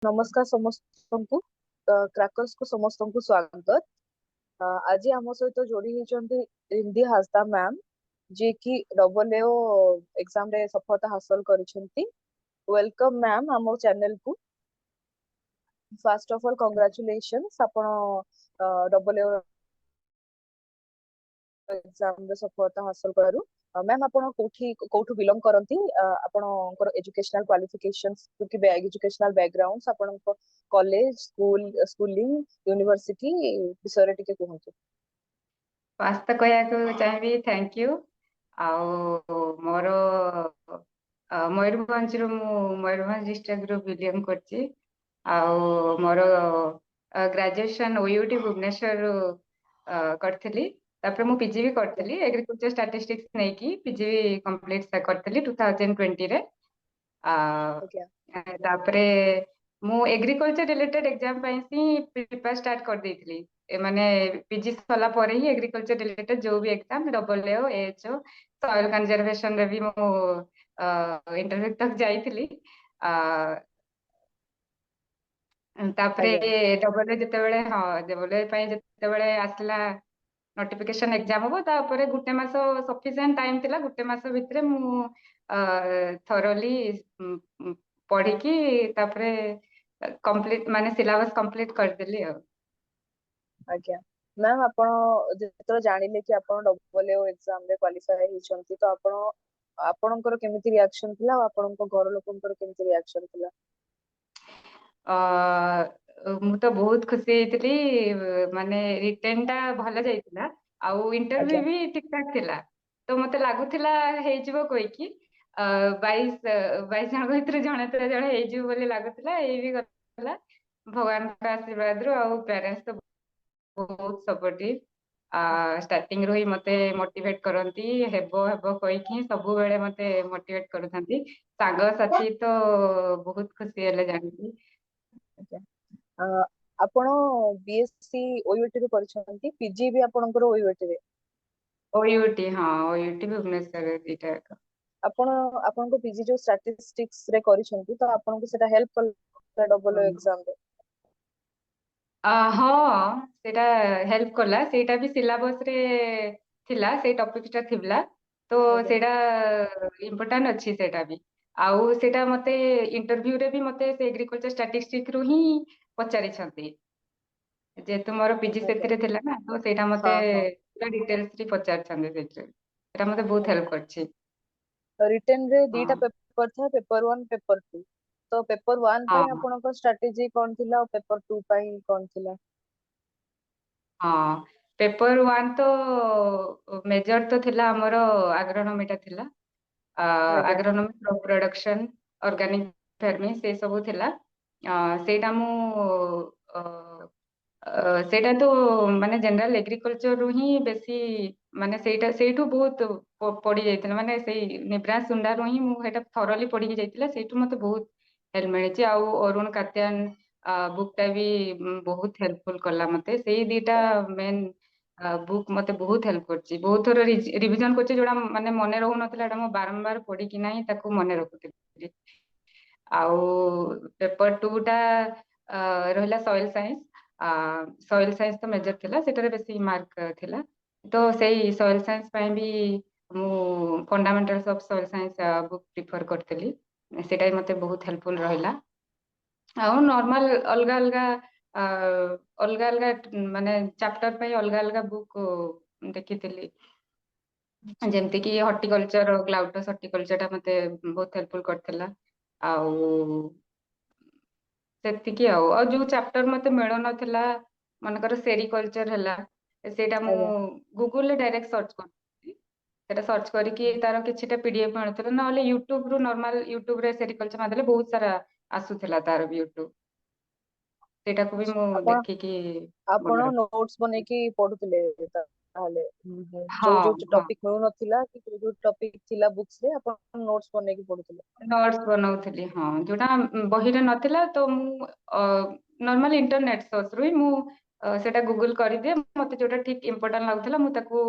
ନମସ୍କାର ସମସ୍ତଙ୍କୁ, କ୍ରାକର୍ସ କୁ ସମସ୍ତଙ୍କୁ ସ୍ଵାଗତ। ଆଜି ଆମ ସହିତ ଯୋଡି ହେଇଛନ୍ତି ରିନ୍ଦି ହାସଦା ମ୍ୟାମ, ଯିଏକି ଡବଲ ଏଓ ଏକ୍ସାମ ରେ ସଫଳତା ହାସଲ କରିଛନ୍ତି। Welcome ma'am ଆମ ଚ୍ୟାନେଲ କୁ। ଫାର୍ଷ୍ଟ ଅଫ ଅଲ କଂଗ୍ରାଚୁଲେସନ୍ସ, ଆପଣ ଡବଲ ଏଓ ଏକ୍ସାମ ରେ ସଫଳତା ହାସଲ କରିବାରୁ। ମ୍ୟାମ, ଆପଣ କୋଉଠି କୋଉଠୁ ବିଲଙ୍ଗ କରନ୍ତି? ଆପଣଙ୍କର ଏଜୁକେସନାଲ କ୍ୱାଲିଫିକେସନ କି ଏଜୁକେସନାଲ ବ୍ୟାକଗ୍ରାଉଣ୍ଡ, ଆପଣଙ୍କ କଲେଜ, ସ୍କୁଲ, ସ୍କୁଲିଂ, ୟୁନିଭର୍ସିଟି ବିଷୟରେ ଟିକେ କୁହନ୍ତୁ। ଫାଷ୍ଟ ତ କହିବାକୁ ଚାହିଁବି thank you. ଆଉ ମୋର ମୟୂରଭଞ୍ଜରୁ, ମୁଁ ମୟୂରଭଞ୍ଜ ଡିଷ୍ଟ୍ରିକ୍ଟରୁ ବିଲଙ୍ଗ କରୁଛି। ଆଉ ମୋର ଗ୍ରାଜୁଏସନ ଓୟୁଏଟି ଭୁବନେଶ୍ୱରରୁ କରିଥିଲି। ତାପରେ ମୁଁ ପିଜି ବି କରିଥିଲି, ଏଗ୍ରିକଲଚର ଷ୍ଟାଟିଷ୍ଟିକ୍ସ ନେଇକି ପିଜି ବି କମ୍ପ୍ଲିଟ କରିଥିଲି 2020ରେ। ତାପରେ ମୁଁ ଏଗ୍ରିକଲଚର ରିଲେଟେଡ ଏକ୍ଜାମ ପାଇଁ ହିଁ ପ୍ରିପେୟାର ଷ୍ଟାର୍ଟ କରିଦେଇଥିଲି। ମାନେ ପିଜି ସରିଲା ପରେ ହିଁ ଏଗ୍ରିକଲଚର ରିଲେଟେଡ ଯୋଉ ବି ଏକ୍ଜାମ, ଡବଲ ଏଓ, ଏଏଚଓ, ସଏଲ କନଜରଭେସନରେ ବି ମୁଁ ଇଣ୍ଟରଭ୍ୟୁ ତକ ଯାଇଥିଲି। ତାପରେ ଡବଲ ଯେତେବେଳେ, ହଁ, ଡବଲ ପାଇଁ ଯେତେବେଳେ ଆସିଲା ନୋଟିଫିକେସନ, ଏକ୍ଜାମ ହବ, ତାପରେ ଗୋଟେ ମାସ ସଫିସିଏଣ୍ଟ ଟାଇମ ଥିଲା। ଗୋଟେ ମାସ ଭିତରେ ମୁଁ ଥରୋଲି ପଢିକି ତାପରେ କମ୍ପ୍ଲିଟ, ମାନେ ସିଲାବସ କମ୍ପ୍ଲିଟ କରିଦେଲି ଆଉ। ଆଜ୍ଞା ମ୍ୟାମ, ଆପଣ ଯେତେବେଳେ ଜାଣିଲେ କି ଆପଣ ଡବଲ ଏଓ ଏକ୍ସାମ ରେ କ୍ୱାଲିଫାଏ ହେଇଛନ୍ତି, ତ ଆପଣଙ୍କର କେମିତି ରିଆକ୍ସନ ଥିଲା ଆଉ ଆପଣଙ୍କ ଘର ଲୋକଙ୍କର କେମିତି ରିଆକ୍ସନ ଥିଲା? ମୁଁ ତ ବହୁତ ଖୁସି ହେଇଥିଲି। ମାନେ ରିଟେନ ଟା ଭଲ ଯାଇଥିଲା ଆଉ ଇଣ୍ଟରଭ୍ୟୁ ବି ଠିକ ଠାକ ଥିଲା, ତ ମତେ ଲାଗୁଥିଲା ହେଇଯିବ କହିକି। 22 ଜଣଙ୍କ ଭିତରୁ ଜଣେ ତ ଜଣେ ହେଇଯିବ ବୋଲି ଲାଗୁଥିଲା। ଏଇ ବି ଗଲା ଭଗବାନଙ୍କ ଆଶୀର୍ବାଦରୁ। ଆଉ ପ୍ୟାରେଣ୍ଟସ ତ ବହୁତ ସପୋର୍ଟିଭ, ଷ୍ଟାର୍ଟିଂ ରୁ ହିଁ ମତେ ମୋଟିଭେଟ କରନ୍ତି, ହେବ ହେବ କହିକି ହିଁ ସବୁବେଳେ ମତେ ମୋଟିଭେଟ କରୁଥାନ୍ତି। ସାଙ୍ଗସାଥି ତ ବହୁତ ଖୁସି ହେଲେ ଜାଣିକି। ଆଜ୍ଞା, ଆପଣ ବିଏସସି ଓୟୁଏଟି ରୁ କରିଛନ୍ତି, ପିଜି ବି ଆପଣଙ୍କର ଓୟୁଏଟି ରେ? ଓୟୁଏଟି, ହଁ, ଓୟୁଏଟି ଭୁବନେଶ୍ୱରରେ ଦିଟା ଯାକ। ଆପଣ ଆପଣଙ୍କ ପିଜି ଯୋଉ ଷ୍ଟାଟିଷ୍ଟିକ୍ସ ରେ କରିଛନ୍ତି, ତ ଆପଣଙ୍କୁ ସେଟା ହେଲ୍ପ କଲା ଡବଲ ଏକ୍ସାମ ରେ? ହଁ, ସେଇଟା ହେଲ୍ପ କଲା। ସେଇଟା ବି ସିଲାବସ ରେ ଥିଲା, ସେଇ ଟପିକ ଟା ଥିଲା, ତ ସେଇଟା ଇମ୍ପୋର୍ଟାଣ୍ଟ ଅଛି ସେଇଟା ବି। ଆଉ ସେଇଟା ମତେ ଇଣ୍ଟରଭ୍ୟୁରେ ବି ମତେ ସେ ଏଗ୍ରିକଲଚର ଷ୍ଟାଟିଷ୍ଟିକ ରୁ ହିଁ ପଚାରିଛନ୍ତି। ଯେହେତୁ ମୋର ପିଜି ସେଥିରେ ଥିଲା ନା, ତ ସେଇଟା ମତେ ହଁ ହଁ ପୁରା ଡିଟେଲ୍ସ ପଚାରିଛନ୍ତି ସେଇଥିରେ। ସେଇଟା ମତେ ବହୁତ ହେଲ୍ପ କରିଛି। ରିଟେନ ରେ ଦିଟା ପେପର ଥାଏ, ପେପର 1, ପେପର 2। ତ ପେପର 1 ପାଇଁ ଆପଣଙ୍କ ଷ୍ଟ୍ରାଟେଜି କଣ ଥିଲା ଆଉ ପେପର 2 ପାଇଁ କଣ ଥିଲା? ହଁ, ପେପର 1 ତ ମେଜର ତ ଥିଲା ଆମର ଆଗ୍ରୋନୋମିଟା ଥିଲା। Agronomy, crop production, organic farming, ସେ ସବୁ ଥିଲା। ସେଇଟା ମୁଁ ସେଇଟା ତ ମାନେ ଜେନେରାଲ ଏଗ୍ରିକଲଚର ରୁ ହିଁ ବେଶୀ, ମାନେ ସେଇଟା ସେଇଠୁ ବହୁତ ପଡି ଯାଇଥିଲା। ମାନେ ସେଇ ନିବ୍ରାସ ସୁଣ୍ଡାରୁ ହିଁ ମୁଁ ସେଇଟା ଥରଲି ପଢିକି ଯାଇଥିଲା। ସେଇଠୁ ମତେ ବହୁତ ହେଲ୍ପ ମିଳିଛି। ଆଉ ଅରୁଣ କାତ୍ୟାନ ବୁକ୍ ଟା ବି ବହୁତ ହେଲ୍ପଫୁଲ କଲା ମତେ। ସେଇ ଦିଟା ମେନ୍ ବୁକ୍ ମତେ ବହୁତ ହେଲ୍ପ କରିଛି। ବହୁତ ଥର ରିଭିଜନ କରିଛି। ଯୋଉଟା ମାନେ ମନେ ରହୁନଥିଲା, ଏଇଟା ମୁଁ ବାରମ୍ବାର ପଢିକି ନାହିଁ ତାକୁ ମନେ ରଖୁଥିଲି। ଆଉ ପେପର 2 ଟା ରହିଲା ସଏଲ ସାଇନ୍ସ। ସଏଲ ସାଇନ୍ସ ତ ମେଜର ଥିଲା, ସେଟାରେ ବେଶୀ ମାର୍କ ଥିଲା। ତ ସେଇ ସଏଲ ସାଇନ୍ସ ପାଇଁ ବି ମୁଁ fundamentals of soil science book prefer କରିଥିଲି। ସେଇଟା ବି ମତେ ବହୁତ ହେଲ୍ପଫୁଲ ରହିଲା। ଆଉ ନର୍ମାଲ ଅଲଗା ଅଲଗା ମାନେ ଚାପ୍ଟର ପାଇଁ ଅଲଗା ଅଲଗା ବୁକ୍ ଦେଖିଥିଲି। ଯେମିତି କି ହର୍ଟିକଲଚର, ଗ୍ଲାଉଟସ ହର୍ଟିକଲଚର ଟା ମତେ ବହୁତ ହେଲ୍ପଫୁଲ କରିଥିଲା। ଆଉ ସେତିକି। ଆଉ ଯୋଉ ଚାପ୍ଟର ମତେ ମିଳୁନଥିଲା, ମନେକର ସେରିକଲଚର ହେଲା, ସେଇଟା ମୁଁ ଗୁଗୁଲରେ ଡାଇରେକ୍ଟ ସର୍ଚ୍ଚ କରୁଥିଲି। ସେଟା ସର୍ଚ୍ଚ କରିକି ତାର କିଛିଟା ପିଡିଏଫ ମିଳୁଥିଲା। ନହେଲେ ୟୁଟ୍ୟୁବ ରୁ, ନର୍ମାଲ ୟୁଟ୍ୟୁବ ରେ ସେରିକଲଚର ମାରିଦେଲେ ବହୁତ ସାରା ଆସୁଥିଲା ତାର ବି ୟୁଟ୍ୟୁବ। ସେଇଟାକୁ ବି ମୁଁ ଆପଣ ଦେଖିକି ଆପଣ ମନେ ରଖ ନୋଟ୍ସ ବନେଇକି ପଢୁଥିଲେ ତାହେଲେ? ଯୋଉ ଯୋଉ ହଁ। ଟପିକ ମିଳୁନଥିଲା କି ଯୋଉ ଯୋଉ ଟପିକ ଥିଲା ବୁକ୍ସ ରେ, ଆପଣ ନୋଟ୍ସ ବନେଇକି ପଢୁଥିଲେ? ନୋଟ୍ସ ବନଉଥିଲି, ହଁ। ଯୋଉଟା ବହିରେ ନଥିଲା, ତ ମୁଁ ନର୍ମାଲ ଇଣ୍ଟରନେଟ ସୋର୍ସ ରୁ ହିଁ ମୁଁ ସେଇଟା ଗୁଗୁଲ କରିଦିଏ। ମତେ ଯୋଉଟା ଠିକ ଇମ୍ପୋର୍ଟାଣ୍ଟ ଲାଗୁଥିଲା, ମୁଁ ତାକୁ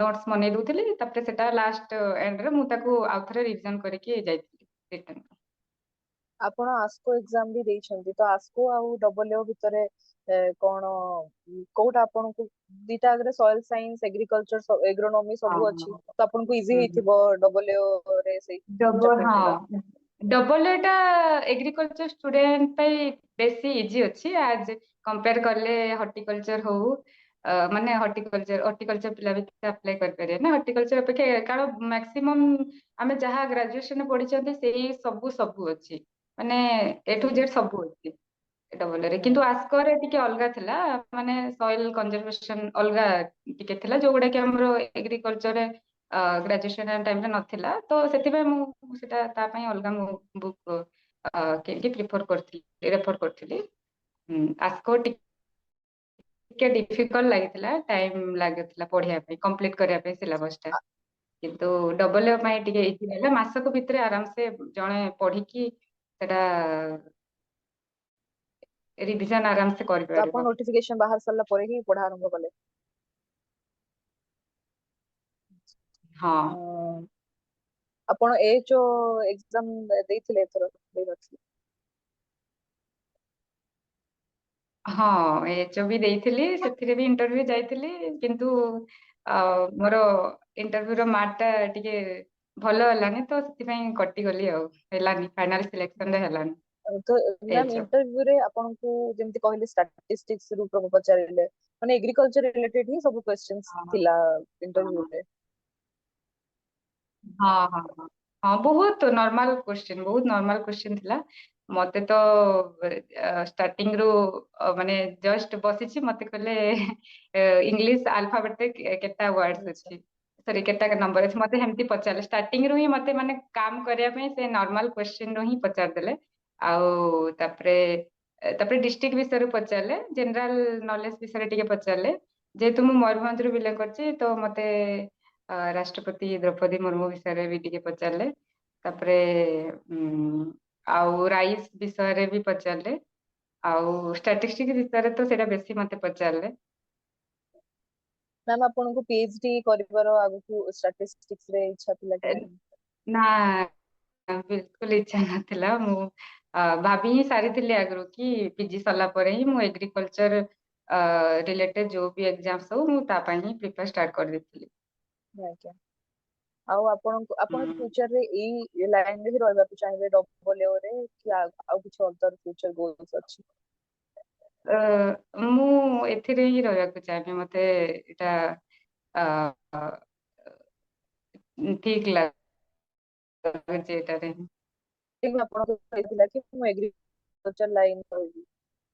ନୋଟ୍ସ ବନେଇ ଦଉଥିଲି। ତାପରେ ସେଟା ଲାଷ୍ଟ ଏଣ୍ଡରେ ମୁଁ ତାକୁ ଆଉ ଥରେ ରିଭିଜନ କରିକି ଯାଇଥିଲି ରିଟେନ। ଆପଣ ଆସ୍କୋ ଏକ୍ସାମ ବି ଦେଇଛନ୍ତି, ତ ଆସ୍କୋ ଆଉ ଡବଲ ଏ ଭିତରେ କଣ, କୋଉଟା ଆପଣଙ୍କୁ, ଦିଟା ଆଗରେ ସଏଲ ସାଇନ୍ସ, ଏଗ୍ରିକଲଚର, ଏଗ୍ରୋନୋମି ସବୁ ଅଛି, ତ ଆପଣଙ୍କୁ ଇଜି ହେଇଥିବ ଡବଲ ଏ ରେ ସେଇ ଡବଲ ଚାପ୍ଟର ଗୁଡା? ହଁ, ଡବଲ ଏଟା ଏଗ୍ରିକଲଚର ଷ୍ଟୁଡେଣ୍ଟ ପାଇଁ ବେଶୀ ଇଜି ଅଛି ଆଜ କମ୍ପେୟାର କଲେ ହର୍ଟିକଲଚର ହଉ, ମାନେ ହର୍ଟିକଲଚର ପିଲା ବି ଆପ୍ଲାଏ କରିପାରିବେ ନା ହର୍ଟିକଲଚର ଅପେକ୍ଷା, କାରଣ ମ୍ୟାକ୍ସିମମ୍ ଆମେ ଯାହା ଗ୍ରାଜୁଏସନ ପଢିଛନ୍ତି, ସେଇ ସବୁ ସବୁ ଅଛି, ମାନେ ଏ ଟୁ ଜେଡ୍ ସବୁ ଅଛି ଡବଲ ରେ। କିନ୍ତୁ ଆସ୍କୋରେ ଟିକେ ଅଲଗା ଥିଲା, ମାନେ ସଏଲ କନଜରଭେସନ ଅଲଗା ଟିକେ ଥିଲା, ଯୋଉଗୁଡା କି ଆମର ଏଗ୍ରିକଲଚରରେ ଗ୍ରାଜୁଏସନ ଟାଇମରେ ନଥିଲା। ତ ସେଥିପାଇଁ ମୁଁ ସେଟା ତା ପାଇଁ ଅଲଗା ମୁଁ ବୁକ୍ କିଣିକି ପ୍ରିଫର କରିଥିଲି, ରେଫର କରିଥିଲି। ଆସ୍କୋ ଟିକେ ଡିଫିକଲ୍ଟ ଲାଗିଥିଲା, ଟାଇମ ଲାଗୁଥିଲା ପଢିବା ପାଇଁ, କମ୍ପ୍ଲିଟ କରିବା ପାଇଁ ସିଲାବସ ଟା। କିନ୍ତୁ ଡବଲ ଏ ପାଇଁ ଟିକେ ଇଜି ହେଲା। ମାସକ ଭିତରେ ଆରାମସେ ଜଣେ ପଢିକି ସେଟା ରିଭିଜନ ଆରାମସେ ତ ଆପଣ କରିପାରିବ। ନୋଟିଫିକେସନ ବାହାର ସାରିଲା ପରେ ହିଁ ପଢା ଆରମ୍ଭ କଲେ? ହଁ। ଆପଣ ଏଏଚଓ ଏକ୍ସାମ ଦେଇଥିଲେ ଏଥର, ଦେଇନଥିଲେ? ହଁ, ଏଏଚଓ ବି ଦେଇଥିଲି, ସେଥିରେ ବି ଇଣ୍ଟରଭ୍ୟୁ ଯାଇଥିଲି। କିନ୍ତୁ ମୋର ଇଣ୍ଟରଭ୍ୟୁ ର ମାର୍କ ଟା ଟିକେ ଭଲ ହେଲାନି, ତ ସେଥିପାଇଁ କଟିଗଲି ଆଉ ହେଲାନି, ଫାଇନାଲ ସିଲେକ୍ସନ ରେ ହେଲାନି। ତ ମ୍ୟାମ, ଏଏଚଓ। ଇଣ୍ଟରଭ୍ୟୁ ରେ ଆପଣଙ୍କୁ ଯେମିତି କହିଲେ ଷ୍ଟାଟିଷ୍ଟିକ୍ସ ରୁ ପଚାରିଲେ, ମାନେ ଏଗ୍ରିକଲଚର ରିଲେଟେଡ ହିଁ ସବୁ କ୍ୱେଶ୍ଚନ୍ସ ଥିଲା ଇଣ୍ଟରଭ୍ୟୁ ରେ? ହଁ, ବହୁତ ନର୍ମାଲ କ୍ୱେଶ୍ଚିନ୍, ବହୁତ ନର୍ମାଲ କ୍ୱେଶ୍ଚିନ୍ ଥିଲା। ମତେ ତ ଷ୍ଟାର୍ଟିଂ ରୁ ମାନେ ଜଷ୍ଟ ବସିଛି, ମତେ କହିଲେ ଇଂଲିଶ ଆଲଫାବେଟ କେତେଟା ୱାର୍ଡସ ଅଛି, ସରି, କେତେଟା ନମ୍ବର ଅଛି, ମତେ ସେମିତି ପଚାରିଲେ। ଷ୍ଟାର୍ଟିଂ ରୁ ହିଁ ମତେ ମାନେ କାମ କରିବା ପାଇଁ ସେ ନର୍ମାଲ କ୍ୱେଶ୍ଚିନ୍ ରୁ ହିଁ ପଚାରିଦେଲେ। ଆଉ ତାପରେ ତାପରେ ଡିଷ୍ଟ୍ରିକ୍ଟ ବିଷୟରେ ପଚାରିଲେ, ଜେନେରାଲ ନଲେଜ ବିଷୟରେ ଟିକେ ପଚାରିଲେ। ଯେହେତୁ ମୁଁ ମୟୂରଭଞ୍ଜରୁ ବିଲଙ୍ଗ କରିଛି, ତ ମତେ ରାଷ୍ଟ୍ରପତି ଦ୍ରୌପଦୀ ମୁର୍ମୁ ବିଷୟରେ ବି ଟିକେ ପଚାରିଲେ। ତାପରେ ଆଉ ରାଇସ୍ ବିଷୟରେ ବି ପଚାରିଲେ। ଆଉ ଷ୍ଟାଟିଷ୍ଟିକ ବିଷୟରେ ତ ସେଇଟା ବେଶୀ ମତେ ପଚାରିଲେ। ମ୍ୟାମ, ଆପଣଙ୍କୁ ପିଏଚଡି କରିବାର ଆଗକୁ ଷ୍ଟାଟିଷ୍ଟିକ୍ସ ରେ ଇଚ୍ଛା ଥିଲା କି ନାହିଁ? ନା, ବିଲକୁଲ ଇଚ୍ଛା ନଥିଲା। ମୁଁ ଭାବି ହିଁ ସାରିଥିଲି ଆଗରୁ କି ପିଜି ସରିଲା ପରେ ହିଁ ମୁଁ ଏଗ୍ରିକଲଚର ରିଲେଟେଡ ଯୋଉ ବି ଏକ୍ଜାମ୍ସ ହଉ, ମୁଁ ତା ପାଇଁ ହିଁ ପ୍ରିପେୟାର ଷ୍ଟାର୍ଟ କରିଦେଇଥିଲି। ଆଜ୍ଞା, ଆଉ ଆପଣଙ୍କୁ ଆପଣ ଫ୍ୟୁଚର ରେ ଏଇ ଲାଇନ ରେ ହିଁ ରହିବାକୁ ଚାହିଁବେ ଡବଲ ଏ ରେ, କି ଆଉ କିଛି ଅଦର ଫ୍ୟୁଚର ଗୋଲ୍ସ ଅଛି? ମୁଁ ଏଥିରେ ହିଁ ରହିବାକୁ ଚାହିଁବି। ମତେ ଏଇଟା ଠିକ ଲାଗୁଛି ଏଇଟାରେ। ଆପଣଙ୍କୁ କହିଥିଲା କି ମୁଁ ଏଗ୍ରିକଲଚର ଲାଇନ ରହିବି?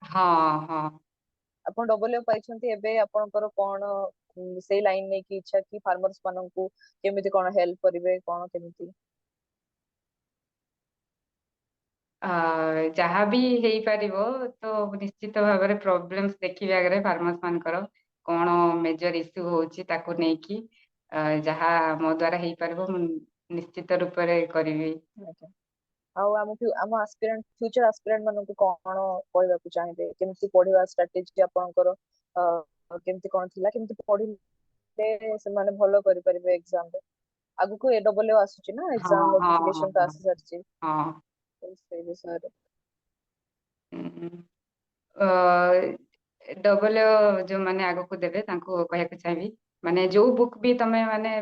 ହଁ। ଆପଣ ଡବଲ ଏ ପାଇଛନ୍ତି ଏବେ, ଆପଣଙ୍କର କଣ ସେଇ ଲାଇନ ନେଇକି ଇଚ୍ଛା କି ଫାର୍ମର୍ସ ମାନଙ୍କୁ କେମିତି କଣ ହେଲ୍ପ କରିବେ, କଣ କେମିତି? ଯାହା ବି ହେଇପାରିବ, ତ ନିଶ୍ଚିତ ଭାବରେ ପ୍ରୋବ୍ଲେମ୍ସ ଦେଖିବି ଆଗରେ, ଫାର୍ମର୍ସ ମାନଙ୍କର କଣ ମେଜର ଇସ୍ୟୁ ହଉଛି, ତାକୁ ନେଇକି ଯାହା ମୋ ଦ୍ଵାରା ହେଇପାରିବ, ମୁଁ ନିଶ୍ଚିତ ରୂପରେ କରିବି। ଆଜ୍ଞା, ଆଉ ଆମକୁ ଆମ ଆସ୍ପିରାଣ୍ଟ, ଫ୍ୟୁଚର ଆସ୍ପିରାଣ୍ଟ ମାନଙ୍କୁ କଣ କହିବାକୁ ଚାହିଁବେ? କେମିତି ପଢିବା ଷ୍ଟ୍ରାଟେଜି ଆପଣଙ୍କର କେମିତି କଣ ଥିଲା, କେମିତି ପଢିଲେ ସେମାନେ ଭଲ କରିପାରିବେ ଏକ୍ସାମ ରେ? ଆଗକୁ ଏ ଡବଲ ଏ ଆସୁଛି ନା ଏକ୍ସାମ, ନୋଟିଫିକେସନ ତ ଆସି ସାରିଛି, ତ ସେଇ ବିଷୟରେ। ଡବଲ ଯୋଉମାନେ ଆଗକୁ ଦେବେ, ତାଙ୍କୁ କହିବାକୁ ଚାହିଁବି, ମାନେ ଯୋଉ ବୁକ୍ ବି ତମେ ମାନେ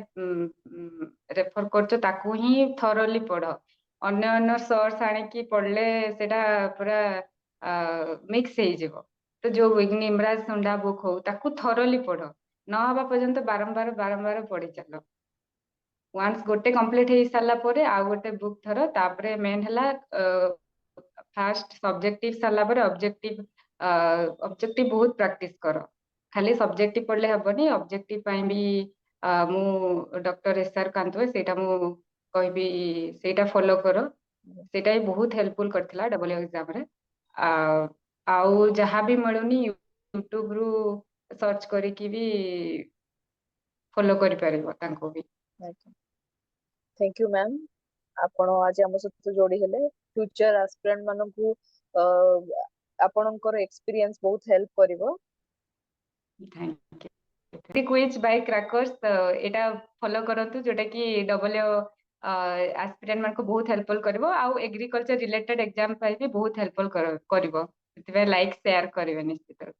ରେଫର କରୁଛ, ତାକୁ ହିଁ ଥରଲି ପଢ। ଅନ୍ୟ ଅନ୍ୟ ସୋର୍ସ ଆଣିକି ପଢିଲେ ସେଇଟା ପୁରା ମିକ୍ସ ହେଇଯିବ। ତ ଯୋଉ ନିମରାଜ ସୁଣ୍ଡା ବୁକ୍ ହଉ, ତାକୁ ଥରଲି ପଢ, ନ ହବା ପର୍ଯ୍ୟନ୍ତ ବାରମ୍ବାର ବାରମ୍ବାର ପଢି ଚାଲ। ୱାନ୍ସ ଗୋଟେ କମ୍ପ୍ଲିଟ ହେଇ ସାରିଲା ପରେ ଆଉ ଗୋଟେ ବୁକ୍ ଧର। ତାପରେ ମେନ୍ ହେଲା ଫାଷ୍ଟ ସବଜେକ୍ଟିଭ ସାରିଲା ପରେ ଅବଜେକ୍ଟିଭ, ଅବଜେକ୍ଟିଭ ବହୁତ ପ୍ରାକ୍ଟିସ କର। ଖାଲି ସବଜେକ୍ଟିଭ ପଢିଲେ ହବନି, ଅବଜେକ୍ଟିଭ ପାଇଁ ବି ମୁଁ ଡକ୍ଟର ଏସ୍ ଆର୍ କାନ୍ତୁଏ, ସେଇଟା ମୁଁ କହିବି, ସେଇଟା ଫଲୋ କର। ସେଇଟା ବି ବହୁତ ହେଲ୍ପଫୁଲ କରିଥିଲା ଡବଲ ଏକ୍ସାମରେ। ଆଉ ଯାହା ବି ମିଳୁନି, ୟୁଟ୍ୟୁବ ରୁ ସର୍ଚ୍ଚ କରିକି ବି ଫଲୋ କରିପାରିବ ତାଙ୍କୁ ବି। ଆଜ୍ଞା, thank you ma'am, ଆପଣ ଆଜି ଆମ ସହିତ ଯୋଡି ହେଲେ। ଫ୍ୟୁଚର ଆସ୍ପିରାଣ୍ଟ ମାନଙ୍କୁ ଆପଣଙ୍କର ଏକ୍ସପିରିଏନ୍ସ ବହୁତ ହେଲ୍ପ କରିବ। Thank you. Quiz Bai crackers, ଏଇଟା ଫଲୋ କରନ୍ତୁ, ଯୋଉଟା କି ଡବଲ ଆସ୍ପିରାଣ୍ଟ ମାନଙ୍କୁ ବହୁତ ହେଲ୍ପଫୁଲ କରିବ ଆଉ ଏଗ୍ରିକଲଚର ରିଲେଟେଡ ଏକ୍ଜାମ ପାଇଁ ବି ବହୁତ ହେଲ୍ପଫୁଲ କରିବ। ସେଥିପାଇଁ ଲାଇକ୍, ସେୟାର କରିବେ ନିଶ୍ଚିତ।